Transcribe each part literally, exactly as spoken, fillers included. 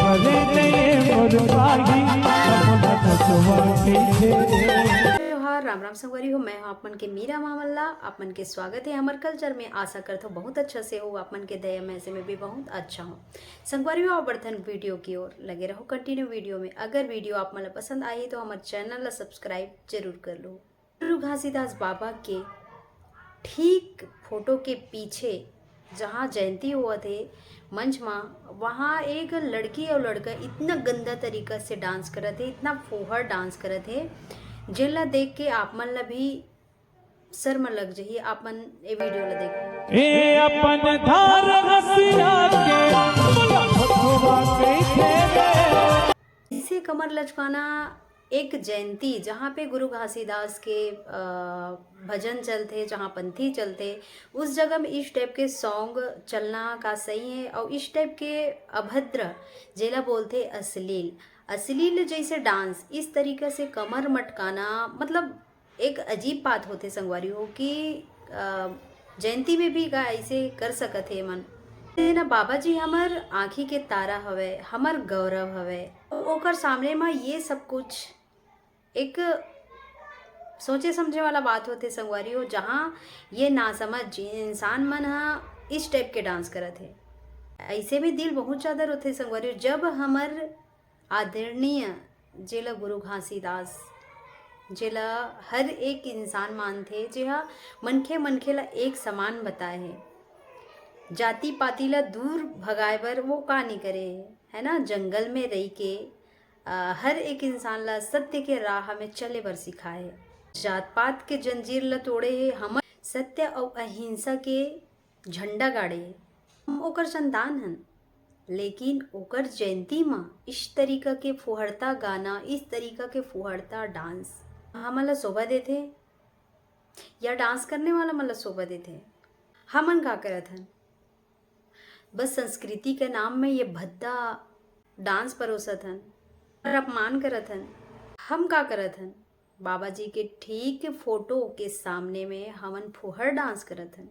अरे रे मोर बागी, अपना बचवा कइसे। राम राम संगवारी हो, मैं हूं आप मन के मीरा मामल्ला। आप मन के स्वागत हे हमर कल्चर में। आशा करत हो बहुत अच्छा से हो, आप मन के दया में से मैं भी बहुत अच्छा हूं। संगवारी हो, बढ़थन वीडियो की ओर, लगे रहो कंटिन्यू वीडियो में। अगर वीडियो आप मन ला पसंद आही तो हमर चैनल ला सब्सक्राइब जरूर कर लो। गुरु घासीदास बाबा के ठीक फोटो के पीछे जहाँ जयंती होवत हे मंच मा, वहाँ एक लड़की और लड़का इतना गंदा तरीका से डांस करत हे, इतना फूहड़ डांस करत हे, जेला देख के आप मन ला भी शर्म लग जही। आप मन ये वीडियो ला देखो। ए अपन धार रसिया के, अपना बचवा कइसे रे। इसे कमर लचकाना एक जयंती, जहाँ पे गुरु घासीदास के अ, भजन चलथे, जहाँ पंथी चलथे, उस जगह में इस टाइप के सॉन्ग चलना का सही है? और इस टाइप के अभद्र, जेला बोलथे अश्लील, अश्लील जैसे डांस, इस तरीका से कमर मटकाना, मतलब एक अजीब बात होथे संगवारी हो कि अ, जयंती में भी का ऐसे कर सकत हे मन? ये ना बाबा जी हमर आँखी के तारा हवे, हमर गौरव हवे, ओकर सामने म ये सब कुछ एक सोचे समझे वाला बात होथे संगवारी हो, जहाँ ये नासमझ इंसान मन ह इस टाइप के डांस करत हे। ऐसे में दिल बहुत ज्यादा रोथे संगवारी हो, जब हमर आदरणीय जेला गुरु घासीदास, जेला हर एक इंसान मानथे, जेहा मनखे मनखे ला एक समान बताए हे, जाति पाति ला दूर भगाए बर वो का नहीं करे हे, है ना? जंगल में रही के अ, हर एक इंसान ला सत्य के राह में चले बर सिखाए हे। जात पात के जंजीर ला तोड़े हे, हमर सत्य अउ अहिंसा के झंडा गाड़े हे। हम ओकर संतान हन, लेकिन ओकर जयंती म इस तरीका के फुहड़ता गाना, इस तरीका के फुहड़ता डांस हमन ला शोभा देथे या डांस करने वाला मन ला शोभा देथे? हमन का करत हन? बस संस्कृति के नाम में ये भद्दा डांस परोसत हन और अपमान करत हन। हम का करत हन? बाबा जी के ठीक फोटो के सामने में हमन फुहर डांस करत हन।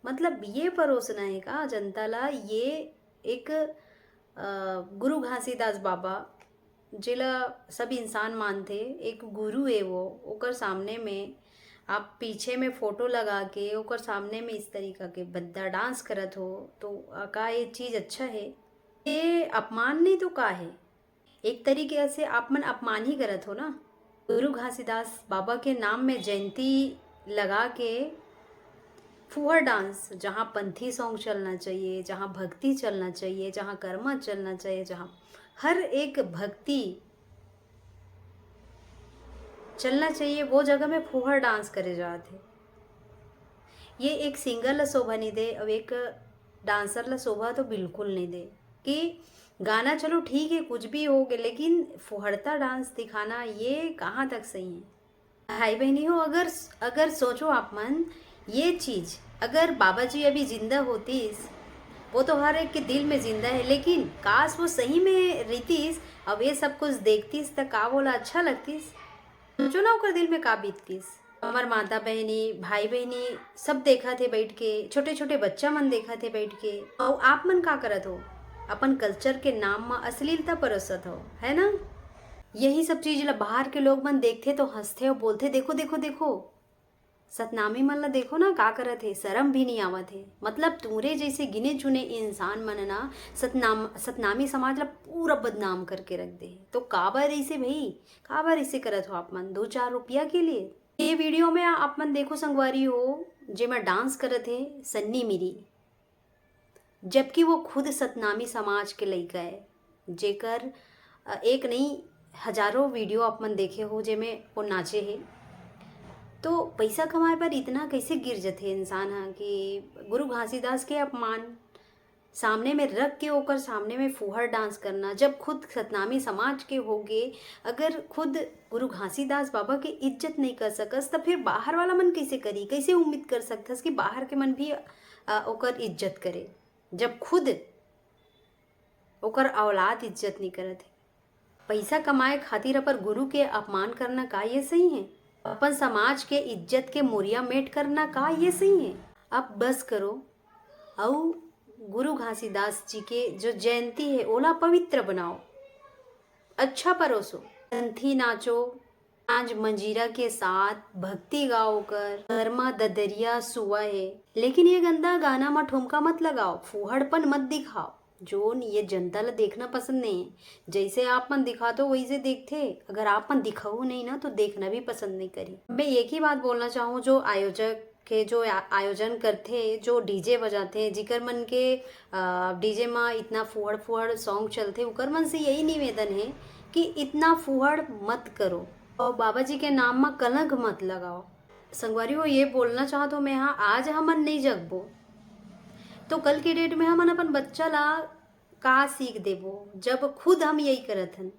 मतलब ये परोसना है का जनता ला? ये एक अ, गुरु घासीदास बाबा, जेला सब इंसान मानथे, एक गुरु ए वो, ओकर सामने में आप पीछे में फोटो लगा के ओकर सामने में इस तरीका के भद्दा डांस करत हो, तो अ, का ये चीज अच्छा है? ये अपमान नहीं तो का है? एक तरीके से आप मन अपमान ही करत हो ना। गुरु घासीदास बाबा के नाम में जयंती लगा के फुहर डांस, जहाँ पंथी सॉन्ग चलना चाहिए, जहाँ भक्ति चलना चाहिए, जहाँ कर्मा चलना चाहिए, जहाँ हर एक भक्ति चलना चाहिए, वो जगह में फुहर डांस करे जात हे। ये एक सिंगर ला शोभा नहीं दे और एक डांसर ला शोभा तो बिल्कुल नहीं दे कि गाना चलो ठीक है, कुछ भी हो गए, लेकिन फुहड़ता डांस दिखाना ये कहाँ तक सही है? भाई बहनी हो, अगर अगर सोचो आप मन, ये चीज अगर बाबा जी अभी जिंदा होतीस, वो तो हर एक के दिल में जिंदा है, लेकिन काश वो सही में रहतीस, अब ये सब कुछ देखतीस त का बोला अच्छा लगतीस? सोचो ना ओकर दिल में का बीततीस। हमर माता बहनी, भाई बहनी सब देखत हे बैठ के, छोटे छोटे बच्चा मन देखत हे बैठ के। अउ आप मन का करत हो? अपन कल्चर के नाम म अश्लीलता परोसत हो, है ना? यही सब चीज ला बाहर के लोग मन देखथे तो हंसथे अउ बोलथे, "देखो, देखो, देखो, सतनामी मन ला देखो ना का करत हे, शरम भी नहीं आवत हे।" मतलब तुमरे जैसे गिने चुने इंसान मन ना सतनाम सतनामी समाज ला पूरा बदनाम करके रख दे हे। तो काबर ऐसे भाई, काबर ऐसे करत हो आप मन? दो चार रुपया के लिए? ये वीडियो में आप मन देखो संगवारी हो, जेमा डांस करत हे सन्नी मिरी, जबकि वो खुद सतनामी समाज के लइका है, जेकर अ, एक नहीं हजारों वीडियो आप मन देखे हो जेमे वो नाचे हे। तो पैसा कमाए पर इतना कैसे गिर जथे इंसान ह कि गुरु घासीदास के अपमान सामने में रख के ओकर सामने में फुहर डांस करना, जब खुद सतनामी समाज के होगे, अगर खुद गुरु घासीदास बाबा के इज्जत नहीं कर सकस, त फिर बाहर वाला मन कैसे करी? कैसे उम्मीद कर सकथस कि बाहर के मन भी अ, ओकर इज्जत करे, जब खुद ओकर औलाद इज्जत नहीं करत हे? पैसा कमाए खातिर अपन गुरु के अपमान करना का ये सही है? अपन समाज के इज्जत के मोरिया मेट करना का ये सही है? अब बस करो, अउ गुरु घासीदास जी के जो जयंती हे, ओला पवित्र बनाओ, अच्छा परोसो। पंथी नाचो, नाच मंजीरा के साथ भक्ति गाओ कर, घर म ददरिया सुआ हे, लेकिन ये गंदा गाना म ठुमका मत लगाओ, फूहड़पन मत दिखाओ। जोन ये जनता ल देखना पसंद नहीं है, जैसे आप मन दिखाते हो वैसे देखते। अगर आप मन दिखाओ नहीं ना, तो देखना भी पसंद नहीं करी। मैं एक ही बात बोलना चाहूँ, जो आयोजक के जो आ-, आयोजन करथे, जो डीजे बजाथे, जिकर मन के, अ, डीजे म इतना फुहड़ फुहड़ सॉन्ग चलथे, उकर मन से यही निवेदन हे कि इतना फुहड़ मत करो और बाबा जी के नाम म कलंक मत लगाओ। संगवारी हो, ये बोलना चाहत हो मैं, हाँ, आज हमन नहीं जगबो, तो कल के डेट में हमन अपन बच्चा ला का सीख देबो, जब खुद हम यही करत हन?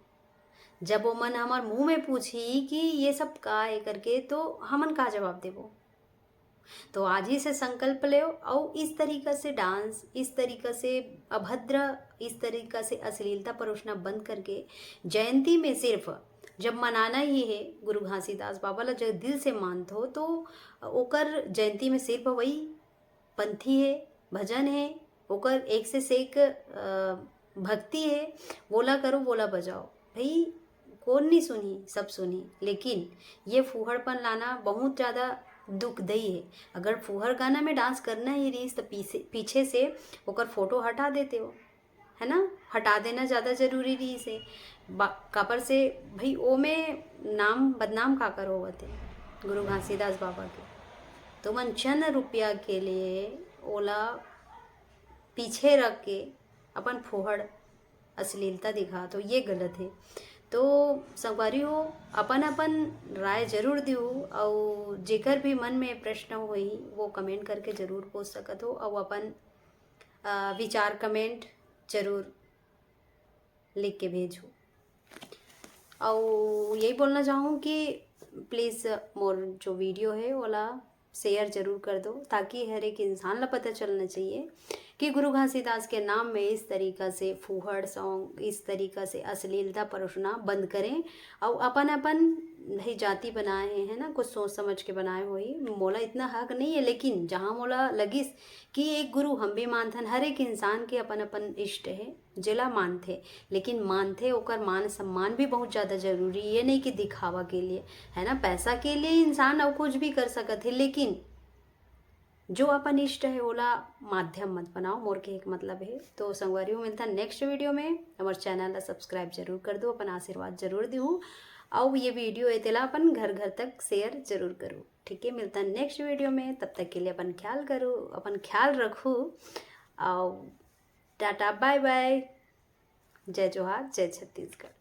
जब ओमन हमर मुंह में पूछी कि ये सब का है करके, तो हमन का जवाब देबो? तो आज ही से संकल्प लेव, अउ इस तरीका से डांस, इस तरीका से अभद्र, इस तरीका से अश्लीलता परोसना बंद करके जयंती में सिर्फ जब मनाना ही है गुरु घासीदास बाबा ला, जब दिल से मानथो, तो ओकर जयंती में सिर्फ वही पंथी है, भजन है, ओकर एक से सेक, अ, भक्ति है, वोला करो, वोला बजाओ। भाई, कौन नहीं सुनी, सब सुनी, लेकिन ये फूहड़पन लाना बहुत ज़्यादा दुखदाई है। अगर फूहड़ गाना में डांस करना ही रहीस, तो पीछे, पीछे से ओकर फोटो हटा देते हो, है ना? हटा देना ज़्यादा जरूरी रहीस है। बा-, काबर से भाई, ओमे नाम बदनाम काकर होवत है गुरु घासीदास बाबा के? तो मन चंद रुपया के लिए ओला पीछे रख के अपन फूहड़ अश्लीलता दिखा, तो ये गलत है। तो संगवारी हो, अपन अपन राय जरूर दिहू, अउ जेकर भी मन में प्रश्न होही, वो कमेंट करके जरूर पूछ सकत हो, अउ अपन, अ, विचार कमेंट जरूर लिख के भेजू। अउ यही बोलना चाहूँ कि प्लीज़ मोर जो वीडियो है, ओला शेयर जरूर कर दो, ताकि हर एक इंसान ला पता चलना चाहिए कि गुरु घासीदास के नाम में इस तरीका से फूहड़ सॉन्ग, इस तरीका से अश्लीलता परोसना बंद करें। अउ अपन अपन भाई जाति बनाए हैं, है ना, कुछ सोच समझ के बनाए होही। मोला इतना हक नहीं है, लेकिन जहाँ मोला लगिस कि एक गुरु हम भी मानथन, हर एक इंसान के अपन अपन इष्ट है, जेला मानथे, लेकिन मानथे, ओकर मान सम्मान भी बहुत ज़्यादा जरूरी, ये नहीं कि दिखावा के लिए, है ना? पैसा के लिए इंसान अउ कुछ भी कर सकत है, लेकिन जो अपन इष्ट है, ओला माध्यम मत बनाओ, मोर के एक मतलब है। तो संगवारी हो, मिलता नेक्स्ट वीडियो में। हमारे चैनल ला सब्सक्राइब जरूर कर दो, अपन आशीर्वाद जरूर दिहू, अउ ये वीडियो है, तेला अपन घर घर तक शेयर जरूर करो, ठीक है? मिलता नेक्स्ट वीडियो में, तब तक के लिए अपन ख्याल करो, अपन ख्याल रखो, अउ टाटा, बाय बाय, जय जोहार, जय छत्तीसगढ़।